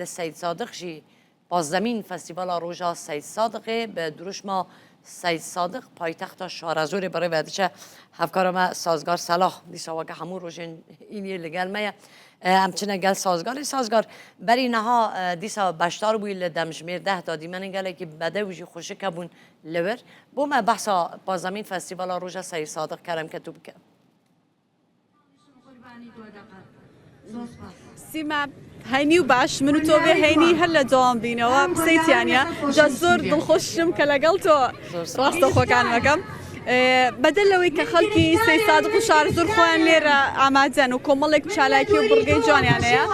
Li Seyîdsadiq jî pazdemîn Festîvala Roja Seyîdsadiqê bi dirûşma Seyîdsadiq paytexta Şarezorê bi rê ve diçe. Hevkara me Sazgar Selah dîsa weke hemû rojên îniyê li gel me ye. Em çine gel Sazgarê. Sazgar berî niha dîsa beşdar bûyî li demjimêr 10 da dîmenên gelekî bedew jî xweşik hebûn li wir. Bo me behsa pazdemîn Festîvala Roja Seyîdsadiq kerem ke tu bike. سیما هەینی و باش من و تۆ بێ هەینی هەر لە جوان بینەوە قسەی تیانە جا زۆر دڵخۆشم کە لەگەڵ تۆ ڕاستە خۆکان ئەەکەم. بەدەر لەوەی کە خەڵکی سەی سادق و شار زۆر خۆیان لێرە ئامادەن و کۆمەڵێک چالاکی و بڕگەی جوانیان هەیە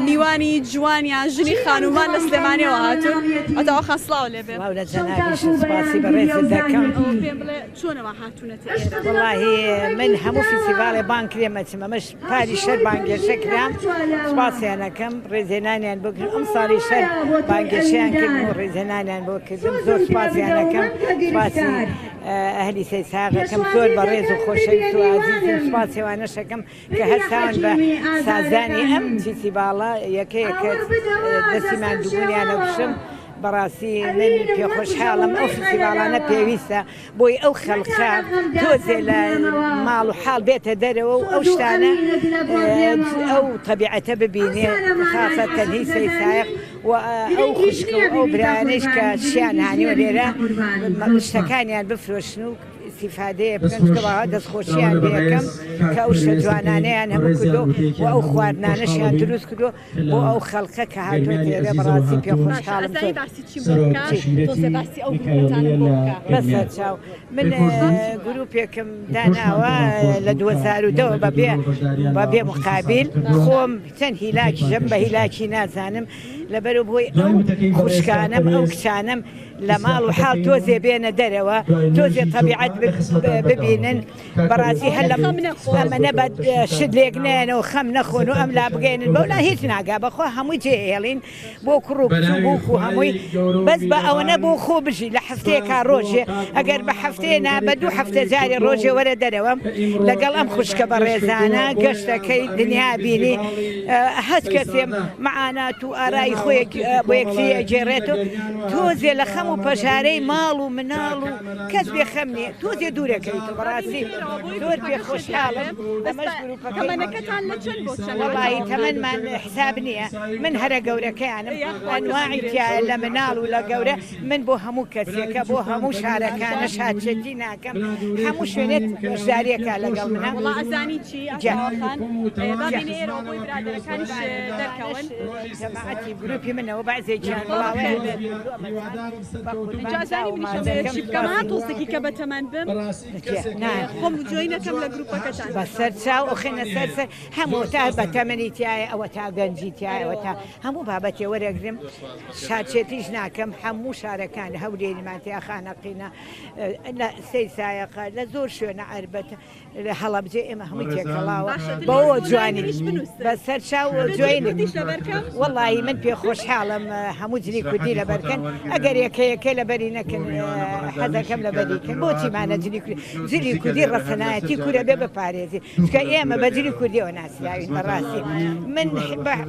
میوانی جوانیان ژنی خانومان لە سلێمانیەوە هاتوون ئەتاوە خان سڵاو لێبێ سڵاو لە جەنابیشت سپاسی بەڕێزت دەکەم. پێم بڵێ چۆنەوە هاتوونەتە ئێرە؟ وەڵاهی من هەموو فیستیڤاڵێ بانگ کرێم ئەچم ئەمەش پاری شەر بانگێشە کرام سوپاسیان ئەکەم ڕێزهێنانیان بۆ کردم ئەمساڵی شەر بانگێشەیان کردم و ڕێزهێنانیان بۆ کردم زۆر سوپاسیان ئەکەم سوپاسی ئەهلی سەیساغ ئەکەم زۆر بەڕێز و خۆشەویست و ئازیزن سوپاسی ئەوانەش ئەکەم کە هەستاون بە سازدانی ئەم فیستیڤاڵە یەکە یەکە دەستی ماندووبوونیان ئەگوشم بەڕاستی من پێخۆشحاڵم ئەو فیستیڤاڵانە پێویستە بۆی ئەو خەڵکە تۆزێ لە ماڵ و حاڵ بێتە دەرەوە و ئەو شتانە ئەو تەبیعەتە ببینێ خاسەتەن هی سەید سایەق و ئەو خوشک و ئەو برایانەیش کە شیان هانیوە لێرە شتەکانیان بفرۆشن و ئیستیفادەیە بکەن چونکە واها دەستخۆشیان لێ ئەکەم کە ئەو شتە جوانانەیان هەموو کردووە و ئەو خواردنانەشیان دروست کردووە بۆ ئەو خەڵکە کە هاتووەتە ئێرە بەڕاستی پێ خۆشحاڵم زۆر. بەسەر چاو من گروپێکم داناوە لە 2010 بە بێ بە بێ مقابل خۆم چەند هیلاکیشم بە هیلاکی نازانم لەبەر بۆی ئەو خوشکانم ئەو کچانم لە ماڵ و حاڵ تۆزێ بێنە دەرەوە تۆزێ تەبیعەت ببینن بەڕاستی هەر لەم ئەمەنە بە شت لێک نایەنەوە خەم نەخۆن و ئەم لا بگەێنن بەو لا هیچ ناگا بەخوا هەمووی جێ هێڵین بۆ کوڕ و کچ و بووک و هەمووی بەس بە ئەوەنە بۆ خۆ بژی لە هەفتەیەکا ڕۆژێ ئەگەر بە هەفتەیە نا بە دوو هەفتە جارێ ڕۆژێ وەرە دەرەوە لەگەڵ ئەم خوشکە بەڕێزانە گەشتەکەی دنیا بینی هەچ کەسێ معانات و ئارای خۆی بۆ یەکتری ئەگێڕێت و تۆزێ لە خەم و پەژارەی ماڵ و مناڵ و کەس بێ خەم نییە تۆزێ دوورەکەویتەوە بەڕاستی زۆر پێ خۆشحاڵم ئەمەش گروپەکەی تەمەنەکەتان لە چەند بۆ چەند وەڵاهی تەمەنمان حساب نییە من هەرە گەورەکەیانم ئەنواعی تیایە لە مناڵ و لە گەورە من بۆ هەموو کەسێکە بۆ هەموو شارەکانە شاچێتی ناکەم هەموو شوێنێت بەشداریەکە لەگەڵ منە وەڵا ئەزانی چی جا ئەساوە خان با جا بینە ئێرەوە بۆی برادەرەکانیش دەرکەون جەماعەتی گروپی منەوە بەعزێکیان خوا بڵاوەیان بەخێر بێت کردووە بە قوربان جا ئەزانی چاو منیش ئەمەوێ ماچەکەم چی بکەم ها سوپاسی تۆزێکی کە بەتەمەن بم جا نا خۆم جۆی نەکەم لە گروپەکەتان بەسەر چاو ئەخێنە سەر سەر هەموو تا بەتەمەنی تایە ئەوە تا گەنجی تایە ئەوە تا هەموو بابەتێ وەرەگرم شارچێتیش ناکەم هەموو شارەکان هەولێریمان تیا خانەقینە لە سەی سایەقە لە زۆر شوێنە عەربەت لە هەڵەبجە ئێمە هەمووی تێکەڵاوە بەوە جوانی بەسەر چاو جوێنی وەڵی من پێ خۆشحاڵم هەموو جلی کوردی لەبەرکەن ئەگەر یەکە یەکە لەبەری نەکەن حەزەکەم لەبەریکەن بۆچیمانە جلی کوردی جلی کوردی ڕەسەنایەتی کورە بێ بپارێزی چونکە ئێمە بە جلی کوردیەوە ناسراوین بەڕاستی من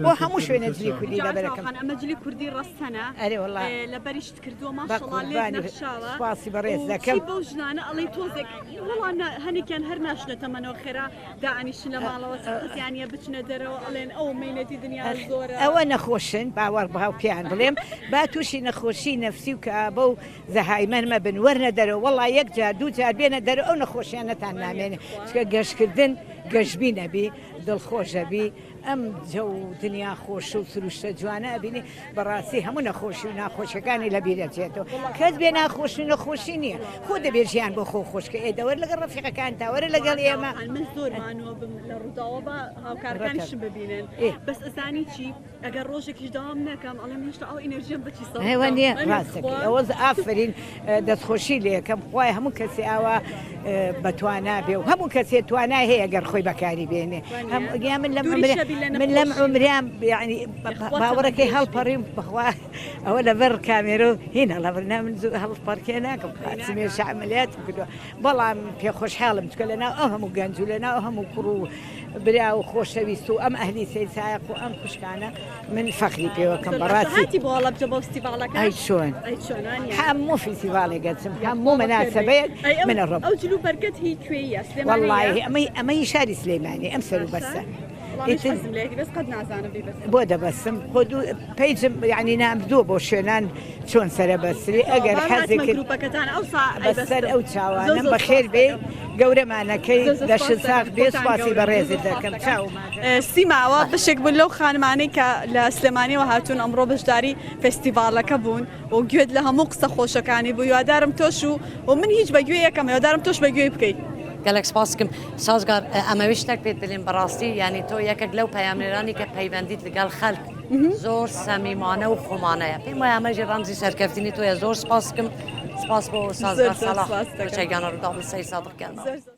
بۆ هەموو شوێنە جلی کوردی لەبەرەکەم. ئەمە جلی کوردی ڕەسەنە ئەرێ وەڵا لەبەریشت کردووە بە ماشەڵا لێت قوربانی نەخشاوە سوپاسی بەڕێز و دەکەم. چی بەو ژنانە ئەڵێی تۆزێک وەڵا هەنێکیان هەر ناشنە تەمەنەوە خێرا دائەنیشن لە ماڵەوە تاقەتیان نییە بچنە دەرەوە ئەڵێن ئەو مەینەتی دنیا زۆرە. ئەوە نەخۆشن باوەڕ بە پێیان بڵێم با تووشی نەخۆشی نەفسی و کەئابە و زەهایمەر مەبن وەرنە دەرەوە وەڵا یەک جار دوو جار بێنە دەرەوە ئەو نەخۆشیانەتان نامێنێ چونکە گەشتکردن گەشبین ئەبی دڵخۆش ئەبی ئەم جەو و دنیا خۆشە و سروشتە جوانە ئەبینی بەڕاستی هەموو نەخۆشی و ناخۆشیەکانی لەبیر ئەچێتەوە کەس بێ ناخۆشی و نەخۆشی نییە خۆ دەبێ ژیان بۆ خۆ خۆش کە ئێ دەوەر لەگەڵ ڕەفیقەکانتا وەرە لەگەڵ ئێمە. من زۆر مانووە بم لە ڕووداوە با هاوکارەکانیشم ببینن بەس ئەزانی چی ئەگەر ڕۆژێکیش دەوام نەکەم ئەڵێم هێشتا ئەو ئینێرژیەم بە چی سەرف ئەوە بکەم نییە ئەرێ ڕاست دەکەی خوا ئەوە ئافەرین دەستخۆشی لێ ئەکەم خوای هەموو کەسێ ئاوا بەتوانا بێ و هەموو کەسێ توانای هەیە گەر خۆی بەکاری بێنێ وانیە هەم یا من لەم دووریش عومرە نەبی. من لەم عومرام یعنی باوەڕەکەی هەڵپەڕیم بەخوا ئەوە لەبەر کامێرە و هین هەڵەبرنا من زوو هەڵپەڕکێ ناکەم خاتمێ عملیاتم کردووە بەڵام پێ خۆشحاڵم چکە لەناو ئەو هەموو گەنج و لەناو هەموو کوڕ و برا و خۆشەویست و ئەم ئەهلی سەیدسایەق و ئەم خوشکانە من فەخری پێوەکەم بەڕاستی. هاتی بۆ هەڵەبجە بۆ فستیڤاڵەکە؟ ئەی چۆن؟ ئەی چۆن وانیە؟ هەموو فیستیڤاڵێک ئەچم هەموو مەناسەبەیەک من ئەڕۆم. ئەو جل و بەرگەت هی کوێیە؟ سلێمانییە؟ وەڵڵاهی ئەمەی ئەمەی شاری سلێمانی ئەم سەر و بەسە. ئیتر حەزم لێیەتی بەس قەت نازانم بیبەستم. بۆ دەبەستم خۆ دوو پەیجم یعنی نامردووە بۆ شوێنان چۆن سەرە بەستری ئەگەر حەزێک بەسەر ئەو چاوانم بەخێر بێ گەورەمانەکەی لەشت ساغ بێ سوپاسی بەڕێزت دەکەم چاو سیما ئەوە بەشێک بوون لەو خانمانەی کە لە سلێمانیەوە هاتوون ئەمڕۆ بەشداری فێستیڤاڵەکە بوون و گوێت لە هەموو قسە خۆشەکانی بوو هیوادارم تۆش و و من هیچ بە گوێ یەکەم هیوادارم تۆش بە گوێی بکەی. گەلەک سپاس کم سازگار ئەمەوێ شتەک پێت بلێم بەڕاستی یانی تۆ یەکەک لەو پەیامنێرانی کە پەیوەندیت لەگەڵ خەلک زۆر سەمیمانە و خۆمانەیە پێم وایە ئەمە ژی ڕەمزی سەرکەفتنی تۆیە زۆر سپاس کم سپاس بۆ سازگار سەڵاح بۆ چەگیانە ڕووداو سەید سادق گەلمەوە.